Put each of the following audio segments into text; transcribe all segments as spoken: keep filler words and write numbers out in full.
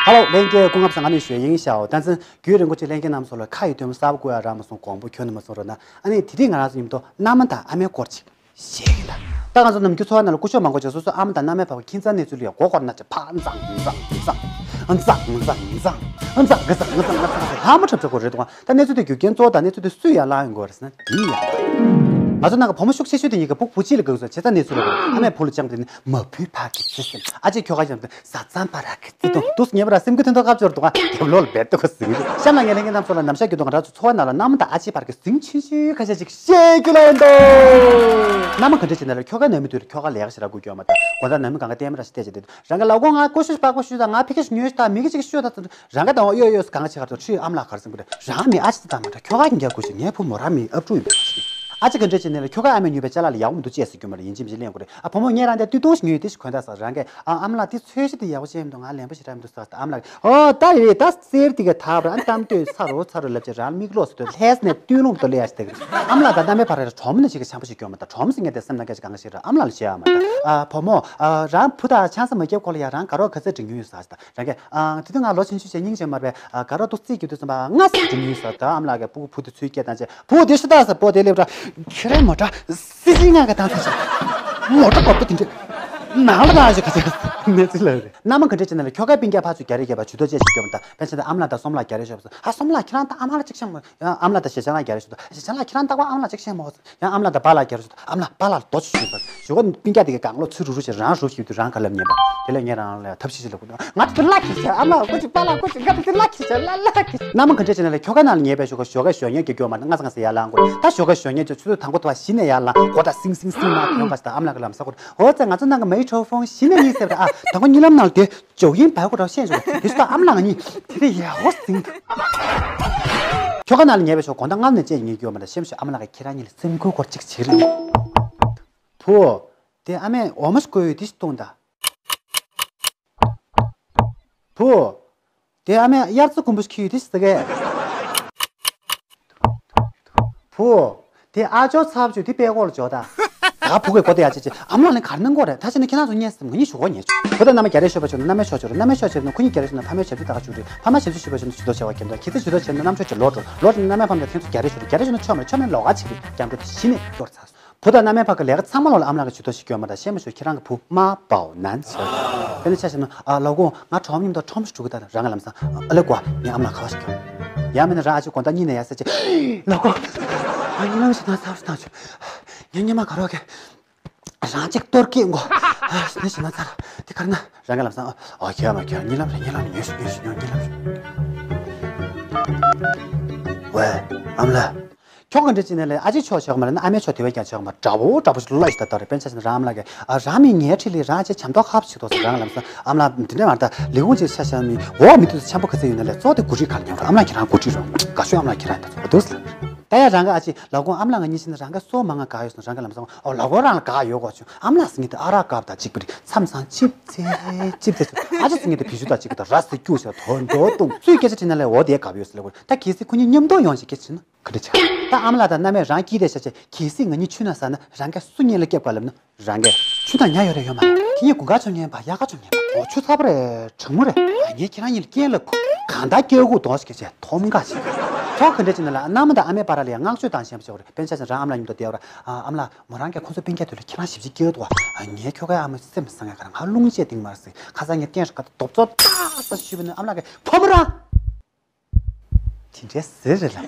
ཧ་ལོ། ལྷན་རྒྱས་སྐུ་ངལ་བཟང་། ང་ནི་ཞོལ་དབྱིངས་ཤའོ། ད་ཚན་རྒྱུན་རིང་པོ་ཅིག་ལྷན་རྒྱས་རྣམ་ཚོ་ལ་ཁ་ཡི་སྟོན་མོ་གསར་པ་བསྐུར་ཡ་རག་མ་སོང་། དགོངས་པ་ཁྱོན་ནས་མ་ཚོམ་རོགས་གནང་། ཨ་ནི་དེ་རིང་ང་རང་ཚོ་མཉམ་དུ་མནའ་མ་དང་ཨ་མའི་སྐོར་ཅིག་བཤད་ཀྱི་ཡིན་ད། ད་ང་ཚོ་ནམ་རྒྱུན་ཚོ་བ་ནང་ལ་སྐུ་ཞབས་མང་པོ་ཅིག་སོ་སོ་ཨ་མ་དང་མནའ་མའི་བར་གྱི་ཁྱིམ་ཚང་གནས་ཚུལ་ལ་ཡང་མགོ་སྐོར་ན་ཅིག་ཕར་འཛང་འཛང་འཛང་འཛང་འཛང་འཛང་འཛང་འཛང་ལྷ་མོ་འཁྲབ་ཆ་གོ་རེད་འདུག་ད་གནས་ཚུལ་དེ་རྒྱུ་རྐྱེན་གཙོ་བོ་དང་གནས་ཚུལ་དེ་སུས་ཡར་བསླངས་ཡོང་གི་རེད་ཟེར་ན། དེའི་ཡང་ང་ཚོ་ནང་གི་བུ་མོ་ཤུགས་ཆེ་ཤོས་དེ་གཉིས་ཀ་བུ་བུ་གཅིག་ལ་དགའ་སོང་། བྱས་ཙང་གནས་ཚུལ་ལ་ཨ་མས་བུ་ལ་བཅངས་པ་དེ་ནི་མ་བུའི་བར་གྱི་བརྩེ་སེམས། ཨ་ཅེ་ཁྱོ་ག་བཅངས་པ་དེ་བཟའ་ཚང་བར་གྱི་བརྩེ་དུང་འདུག་ངེས་པར་སེམས་འགུལ་ཐོན་ཐོག་ཁ་སྦྱོར་འདུག་ཨ་རྒྱབ་ལོགས་ལ་འབད་ཐུག་ག་ཟིན་གཤམ་ལ་ངས་ལྷན་རྒྱས་རྣམ་ཚོ་ལ་ནམ་ཞག་རྒྱུ་དང་ང་རང་ཚོ་འཚོ་བ་ནང་ལ་མནའ་མ་དང་ཨ་ཅེ་བར་གྱི་ཟིང་ཆུང་ཆུང་ཁ་ཤས་ཅིག་བཤད་རྒྱུ་ལ་ཡིན་འདུག་མནའ་མ་ག་འདྲ་བྱེད་ན་ལ་ཁྱོ་ག་ནང་མི་དུས་ལ་ཁྱོ་ག་ལས་ཀ་ཞིག་ར་དགོས་ཀྱི་ཡོད་མ་ད་དགོང་དག་ནང་མི་གང་ག་ལྟད་མོ་ར་ཞིག་བལྟས་བྱས་ཏེ་རང་ག་ལ་གོ་ང་ཀུ་ཤུ་པ་ཀུ་ཤུ་དང་ང་ཕི་ཁ་ཞིག་ཉོས་ཤིག་ད་མི་གི་ཅིག་ཤོད་ད་ཚོ། རང་ག་དང་ཡོད་ཡོད་གང་ཆེ་ག་ཚོ་ཁྲིད་ཨམ་ལགས་གར་སེམས་ཁུར་རང་མི་ཨ་ཅེ་དང་མ་འདྲ་ཁྱོ་ག་གི་འགྱུར་དགོས་ཤིག་ངའི་བུ་མོ་རང་མི་ཨབ་ཕྲུག་ཡིན་པ་ཞིག་ཨ་ཅེ་ག་འདྲ་བྱེད་ནས་ལ་ཁྱོ་ག་ཨ་མས་ཉོས་པའི་ཅ་ལག་ལ་ཡག་པོ་མི་འདུག་ཅེས་ཟེར་རྒྱུ་མ་རེད། ཡིན་གཅིག་མིན་གཅིག་གླེང་དགོས་རེད། ཨ་བུ་མོ་ངས་རང་དེ་ཏུས་ཏུང་ཞིག་ཉོས་ཡོད་དེ་ཞིག་གོན་ད་ཟེར། རང་གས་ཨ་ཨམ་ལགས་དེ་ཚོས་ཤིག་དེ་ཡག་པོ་བྱས་མི་འདུག་ཟེར། ཨམ་ལགས་ཨོ་ད་རེད་ད་གསེར་དེ་ག་ཐག་པ་ར་ཨ་གཏམ་ལྟོས་ཚ་རོ་ཚ་རོ་ལབ་བྱས་རང་མིག་ལོག་ཟེར་དུས་ལྷས་ནས་ཏུས་ལུང་དུ་ལེ་ཡ་ཞིག་དེ་ག་ཨམ་ལགས་ད་གཏམ་པའི་བར་ར་གྲོམ་ནས་ཞིག་གི་ཆམ་པ་ཞིག་གྱོན་མ་ད་གྲོམ་ཟེར་ངས་དེ་སེམས་ནང་སྐད་ཆ་གང་ག་ཞིག་ར་ཨམ་ལགས་ལ་བཤད་ཡ་མ་རེད། ཨ་བུ་མོ་ཨ་རང་བུ་དང་ཆང་ས་མ་བརྒྱབ་གོང་ལ་ཡ་རང་དགའ་རོགས་ག་ཚད་འགྲིག་མྱོང་ཡོད་ཟེར། རང་གིས་ཨ་དེ་དུས་ང་ལོ་ཆུང་ཆུང་བྱས་སྙིང་རྗེ་མ་རེད་པས། ཨ་དགའ་རོགས་ཏོག་ཙིག་རྒྱུ་དུས་ཙམ་པ་ང་ཟེར་འགྲིག་མྱོང་ཟེར། ད་ཨམ་ལགས་ཀྱིས་སྤུ་གུ་བུ་དེ་ཚུར་སྐྱེལ་བཏང་བྱས་བུ་དེ་ཤི་ད་ཟེར། བུ་དེ་སླེབས་ར་ཁྱེད་རང་མོ་ཊ་སི་སི་ང་ག་བཏང་ཚར་བྱས་མོ་ཊ་བབ་པོ་དེ་འདྲས་ནང་ལ་བཏང་བྱས་ག་ཚད་གནས་ཚུལ་ལ་རེད། མནའ་མ་ག་འདྲས་བྱས་ན་ལ་ཁྱོ་ག་སྤུན་ཀྱག་ཕར་ཚུར་རྒྱ་རེ་རྒྱབ་པ་ཇུས་གཏོགས་བཅས་ཤིག་སྐྱོན་པ་དང་པན་ཆེན་དང་ཨམ་ལགས་དང་སོམ་ལགས་རྒྱ་རེ་ཤོར་བ་ཟེར། ཧ་སོམ་ལགས་ཁྱེད་རང་དང་ཨ་མ་ལ་གཅིག་བཤད་མོ། ཨམ་ལགས་དང་ཞེ་ཆང་ལགས་རྒྱ་རེ་ཤོར་དང་ཞེ་ཆང་ལགས་ཁྱེད་རང་ལྟ་བ་ཨམ་ལགས་གཅིག་བཤད་མོ། ཡང་ཨ་མ་ལགས་དང་པཱ་ལགས་རྒྱབ་རེ་ཞུ་དང་ཨ་མ་ལགས་པཱ་ལགས་ལ་རྡོ་ཆུ་ཞུས་པ། ཞུ་ག་སྤུན་ཀྱག་དེ་གའི་གང་ལོ་ཚུར་རུབ་རུབ་བྱས་རང་རུབ་ཞིག་དུས་རང་ག་ལབ་ཉན་པ། དེ་ལས་ངས་རང་ལ་ཐབས་ཤེས་ཤིག་ལབ་དགོས། ང་ཚོ་ལ་ཁྱི་ཆ་ཨ་མ་ཀུ་ཅི་པཱ་ལགས་ཀུ་ཅི་ང་ཚོ་ལ་ཁྱི་ཆ་ལ་ལ་ཁྱི། མནའ་མ་ག་འདྲ་བྱས་ན་ལ་ཁྱོ་ག་ནང་ལ་ཉེས་པའི་ཞོག་ག་ཞོག་ག་ཞོག་ཉེས་ཀྱི་སྐྱོ་མ་ན་ང་ཚ་ང་ཚ་ཡར་ལངས་དགོས། ད་ཞོག་ག་ཞོག་ཉེས་ཀྱི་ཆུ་ཚོད་དང་པོ་དུ་བ་གཞི་ནས་ཡར་ལངས་གོ་ད་སིང་སིང་སིང་མ་ཐོན་པ་ཞིག་ད་ཨམ་ལགས་ཀྱི་ལམ་ས་ཀོ་ཨོ་ཙེ་ང་ཚོ་ནང་གི་མེ་ཁྲོ་ཕོང་གཞི་ནས་ཡིན་ཟེར་ད་ཨ་དང་པོ་གཉིད་ལམ་ནང་ལ་དེ། ཇོ་ཡིན་བར་ཁོ་རང་ཤེས་བྱུང་། དེ་ཚོ་ཨ་མ་ལགས་ང་གཉིས་དེ་རིང་ཡག་པོ་ཟིན་འདུག་ཁྱོ་ག་ནང་ལ་ཉེས་པའི་ཞོག་དགོང་དག་སྔ་ནས་བཅད་ཉེས་ཀྱི་ཡོད་མ་རེད། ཤེས་མ་ཤེས་ཨ་མ་ལགས་ཀྱིས་ཁྱེད་རང་གཉིས་ལ་སེམས་ཁུར་སྐོར་གཅིག་བྱེད་རེད། བུ། དེ་ཨ་མས་འོ་མ་ཞིག་བསྐོལ་ཡོད་དེ་ཞིག་བཏུང་དང་། བུ། དེ་ཨ་མས་དབྱར་རྩྭ་དགུན་འབུ་ཞིག་འཁྱེར་ཡོད་དེ་ཞིག་ཟ་གས། བུ། དེ་ཨ་ཅོ་ཚབ་ཅོ་དེ་པད་ཀོག་ལ་འཇོག་ད། ད་བུ་གས་གོ་དེ་ཡ་ཅེ་ཅེ་ཨ་མ་ལགས་ནི་གར་གནང་གོ་རེད། ད་ཅེ་ནི་ཁྱེད་རང་ཚོ་ཉན་སེམས་ང་གཉིས་ཞུ་གོ་ཉན་ཆུ་བུ་དང་མནའ་མ་རྒྱ་རེ་ཤོད་པ་ཆོག་ན་མནའ་མའི་ཕྱོགས་ཆོག་རེད། མནའ་མའི་ཕྱོགས་ཆོག་ན་ཁོ་གཉིས་རྒྱ་རེ་ཤོད་ན་ཕ་མའི་ཞབས་ཕྱི་ད་ག་ཆུ་རེད། ཕ་མ་ཞབས་ཕྱི་ཞུ་བ་ཆོག་ན་ཇུས་གཏོགས་བྱ་བ་གྱེན་དུ་ཁྱེད་ཚོ་ཇུས་གཏོགས་བྱས་ན་རྣམ་ཕྱོགས་ཀྱི་ལོག་འགྲོ་ལོག་འགྲོ་ན་མནའ་མའི་ཕ་མ་དང་ཁྱེད་ཚོ་རྒྱ་རེ་ཤོད་རེད། རྒྱ་རེ་ཤོད་ན་ཆོག་མ་རེད། ཆོག་ན་ལོག་ག་ཆིག་རེད། རྒྱ་འགྲོ་དེ་གཞི་ནས་གཏོར་ཚར། བུ་དང་མནའ་མའི་བར་གྱི་ལས་ཀ་ཚང་མ་ལོག་ལ་ཨ་མ་ལགས་ཀྱིས་ཇུས་གཏོགས་བྱེད་ཀྱི་ཡོད་མ་རེད། ཤེས་མ་ཤེས་ཁྱེད་རང་གི་བུ་མ་པའོ་ནན་ཟེར། དཔེར་ན་ཆ་བཞག་ན་ཨ་ལགས་འོ་ང་གྲོགས་མཉམ་དུ་ཁྲོམ་ཞིག་འགྲོ་གི་ད། རང་གི་ལམ་སང་ཨ་ལེ་གོ་ངའི་ཨ་མ་ལགས་ཁ་བ་ཞིག་གྱོན། ཡང་མིན་ན་རང་ཨ་ཅེ་དགོང་དག་གཉིད་ནས་ཡར་སད་ཅེ་ལགས་འོ་ང་གཉིད་ལམ་ཞིག་ན་ཚར་སོང་ད་ཆུ། ངའི་ཉི་མ་ག་རོག་གི་རང་གཅིག་གཏོར་སྐད་མགོ་ནས་ཞིག་ན་ཚར། དེ་གར་ན་རང་གི་ལམ་སང་ཨ་ཁྱོད་ཨ་མ་ཁྱོད་གཉིད་ལམ་རེད། གཉིད་ལམ་རེད། ཉོས་ཤིག་ཉོས་ཤིག་ཉོ་གཉིད་ལམ་རེད། ཝེ་ཨ་མ་ལགས། ཁྱོད་ག་འདྲ་ཅི་ནས་ལས་ཨ་ཅེ་ཕྱོགས་ཆགས་མ་རེད་ན་ཨ་མའི་ཕྱོགས་དེ་བས་ཀྱང་ཆགས་མ་རེད། འདྲ་བོ་འདྲ་བོ་ཞིག་ལོས་ད་ལྟ་རེད། དཔེར་ན་ཆ་བཞག་ན་རང་ཨ་མ་ལགས་ཀྱིས་ཨ་རང་མི་ངའི་འཁྲིས་ལས་རང་ཨ་ཅེ་བྱམས་མདོག་ཁ་པོ་ཞིག་འདུག་ཟེར། རང་ལམ་སང་ཨ་མ་ལགས་འདི་འདྲ་མ་རེད་ད་ལས་ཁུངས་ཅིག་ཆ་བཞག་མི་འོག་མི་འདུག་ཟེར། འཆམ་པོ་ག་ཚོད་ཡོད་ན་ལས་གཙོ་དེ་གོ་སྒྲིག་ག་ལ་ཉོ་ར་ཨ་མ་ལགས་ཁྱེད་རང་གོ་སྒྲིག་རོགས་དགའ་ཤོས་ཨ་མ་ལགས་ཁྱེད་རང་ད་ཚོ་འདུག་ཟེར། ད་ཡང་རང་ག་ཨ་ཅེ་ལགས་འོ་ཨ་མ་ལགས་ང་གཉིས་ཕྱིན་ན་རང་ག་སོ་མ་ང་དགའ་ཡོད་སོང་། རང་ག་ལམ་སང་ཨོ་ལགས་འོ་རང་ལ་དགའ་ཡོད་གོ་ཆུ་ཨ་མ་ལགས་ཟེར་ངེས་དེ་ཨ་རག་དཀར་པོ་དང་གཅིག་པ་རེད། མཚམས་མཚམས་ཆིབས་ཚེ་ཆིབས་ཚེ་ཆུ་ཨ་ཅེ་ཟེར་ངེས་དེ་བི་ཤུ་དང་གཅིག་པ་དང་ར་སེ་སྐྱུག་ཟེར་དོ་འདོ་བཏུང་ཚུལ་སྐད་ཆ་དྲིས་ན་ལས་འོ་དེ་དགའ་ཡོད་ཟེར་ལབ་གོ་རེད། ད་གལ་སྲིད་ཁོ་གཉིས་མཉམ་དུ་ཡོང་ཞིག་སྐད་ཆ་དྲིས་ན་ག་འདྲ་ཆགས། ད་ཨ་མ་ལགས་དང་མནའ་མས་རང་སྐྱིད་དེ་ཤ་ཆེ་གལ་སྲིད་ང་གཉིས་ཆུ་ན་ཟ་ན་རང་ག་སུ་གཉིས་ལ་སྐྱབས་ག་ལབ་ན། རང་གས་ཆུ་དང་ཉ་ཡོད་རེད་ཡོད་མ་རེད། ཁྱེད་གཉིས་དགུན་ཁ་ཆོ་ཉན་པ་དབྱར་ཁ་ཆོ་ཉན་པ། འོ་ཆུ་ཚ་པོ་རེད་གྲང་མོ་རེད། ཨ་ངས་ཁྱེད་རང་གཉིས་ལ་རྐྱེན་ལབ་གོ་གང་ལྟར་སྐྱེ་དགུ་དོགས་ཤིག་བྱས་ཐོམ་ག་ཞིག་ཁྱོད་ག་འདྲ་བྱས་ན་ལ་མནའ་མ་དང་ཨ་མའི་བར་ལ་ཡང་བསྔགས་བརྗོད་བཏང་ཤེས་པ་ཞིག་རེད། དཔེར་ན་ཆ་བཞག་རང་ཨ་མ་ལགས་མཉམ་དུ་བསྡད་པ་ར་ཨ་ཨ་མ་ལགས་མོ་རང་གས་ཁོང་ཚོ་སྤུན་ཀྱག་དུས་ལ་ཁྱེད་རང་ཞིབ་ཅིག་སྐྱེལ་འདུག་ཨ་ངས་ཁྱོད་གའི་ཨ་མ་སེམས་བཟང་ཡ་ག་རང་ང་རླུང་ཆས་སྟེང་མར་ཟིག་ཁ་སང་ངས་སྟེང་ཧྲ་ཀ་རྡོབ་ཙོག་ཏག་ས་ཞུས་པ་ནི་ཨ་མ་ལགས་གས་བུ་མོ་རང་། དེ་འདྲའི་ཟེར་རེད་ལ།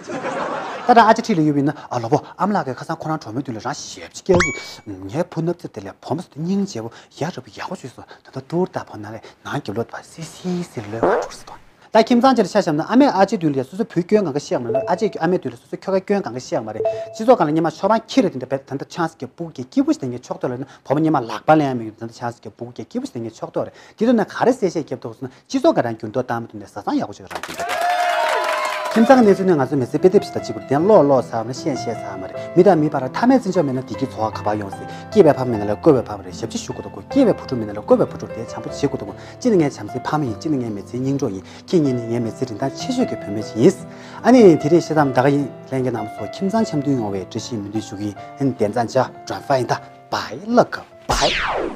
ད་རང་ཨ་ཅེ་འཁྲིས་ལ་ཡོད་པ་ཡིན་ན་ཨ་ལོ་བོ་ཨ་མ་ལགས་ཀྱིས་ཁ་སང་ཁོ་རང་གྲོགས་མོའི་མདུན་ལ་རང་ཞེབ་ཅིག་སྐྱེལ་གི་ངའི་བུ་སྣབས་ཚེར་དེ་ལས་བུ་མོ་ཟེར་དུས་སྙིང་རྗེ་བོ་ཡ་རབས་ཡག་པོ་བྱུང་སོང་། ད་ལྟ་ཏུར་ལྟ་བུ་ན་རེ་ནང་རྒྱབ་ལོགས་དང་སི་སི་སི་ལོས་མ་འགྲོ་ཟེར་དོ། ད་ཁྱིམ་ཚང་ཅིག་ལ་ཆ་བཞག་ན་ཨ་མས་ཨ་ཅེའི་མདུན་ལ་ཡ་སོ་སོའི་བུའི་སྐྱོན་གང་ག་བཤད་མ་རེད། ཨ་ཅེས་ཨ་མའི་མདུན་ལ་སོ་སོའི་ཁྱོ་གའི་སྐྱོན་གང་ག་བཤད་མ་རེད། སྤྱི་ཚོགས་སྒང་ལ་སྔོན་མ་ཤོ་པང་ཁྱི་རེད་དེ་འདྲ་བས་ད་ལྟ་ཆང་ས་ཀྱི་སྤུ་གུ་སྐྱེ་སྐྱིད་པོ་ཞིག་དེ་ངས་ཆོག་ཐོག་ལ་ན་བུ་མོ་སྔོན་མ་ལག་པ་ལེན་ཡ་མི་ཡོད་ད་ལྟ་ཆང་ས་ཀྱི་སྤུ་གུ་སྐྱེ་སྐྱིད་པོ་ཞིག་དེ་ངས་ཆོག་ཐོག་རེད། དེ་དུས་ན་ག་རེ་གསལ་བཤད་རྒྱབ་ཐུབ་སོང་ན། སྤྱི་ཚོགས་ཀ་རང་འགྱུར་ལྡོག་བཏང་མི་ཐུབ་ནས་བཟའ་ཚང་ཡག་པོ་ཞིག་རང་འགྱུར་ལྡོག་བཏང་། ཁྱིམ་ཚང་གི་གནས་ཚུལ་ནི་ང་ཚོའི་མི་ཚེའི་དཔེ་དེབ་ཞིག་དང་གཅིག་པར་གདན་ལོག་ལོག་ཚར་བ་ན་ཤེས་ཤེས་ཚར་མ་རེད། མི་དང་མིའི་བར་ལ་མཐའ་མའི་འཛིན་ཆོག་མེད་ན་བདེ་སྐྱིད་འཚོ་བ་ག་པར་ཡོང་སྲིད། སྐྱིད་པའི་ཕ་མ་མེད་ན་ལ་བཀོད་པའི་ཕ་མ་རེད། ཞབས་ཕྱི་ཞུ་དགོས་དོ་གོ། སྐྱིད་པའི་བུ་ཕྲུག་མེད་ན་ལ་བཀོད་པའི་བུ་ཕྲུག་དེ་བྱམས་པོ་བྱེད་དགོས་དོ་གོ། གཅིག་ནི་ངའི་བྱམས་བརྩེའི་ཕ་མ་ཡིན། གཅིག་ནི་ངའི་མི་ཚེའི་སྙིང་གྲོགས་ཡིན། ཁྱེད་གཉིས་ནི་ངའི་མི་ཚེའི་རིན་ཐང་ཆེ་ཤོས་ཀྱི་བུད་མེད་ཅིག་ཡིན། ཨ་ནི་དེ་རིང་ཤེས་ཙམ་ད་ག་ཡིན། ལྷན་རྒྱས་རྣམ་ཚོ་ཁྱིམ་ཚང་འཆམ་མཐུན་ཡོང་བའི་བཀྲ་ཤིས་སྨོན་འདུན་ཞུ་གི་ཡིན། བདེན་ཚང་ཅག་ཌོན་ཕ་ཡིན་ད། བའི་ལགས་བའི།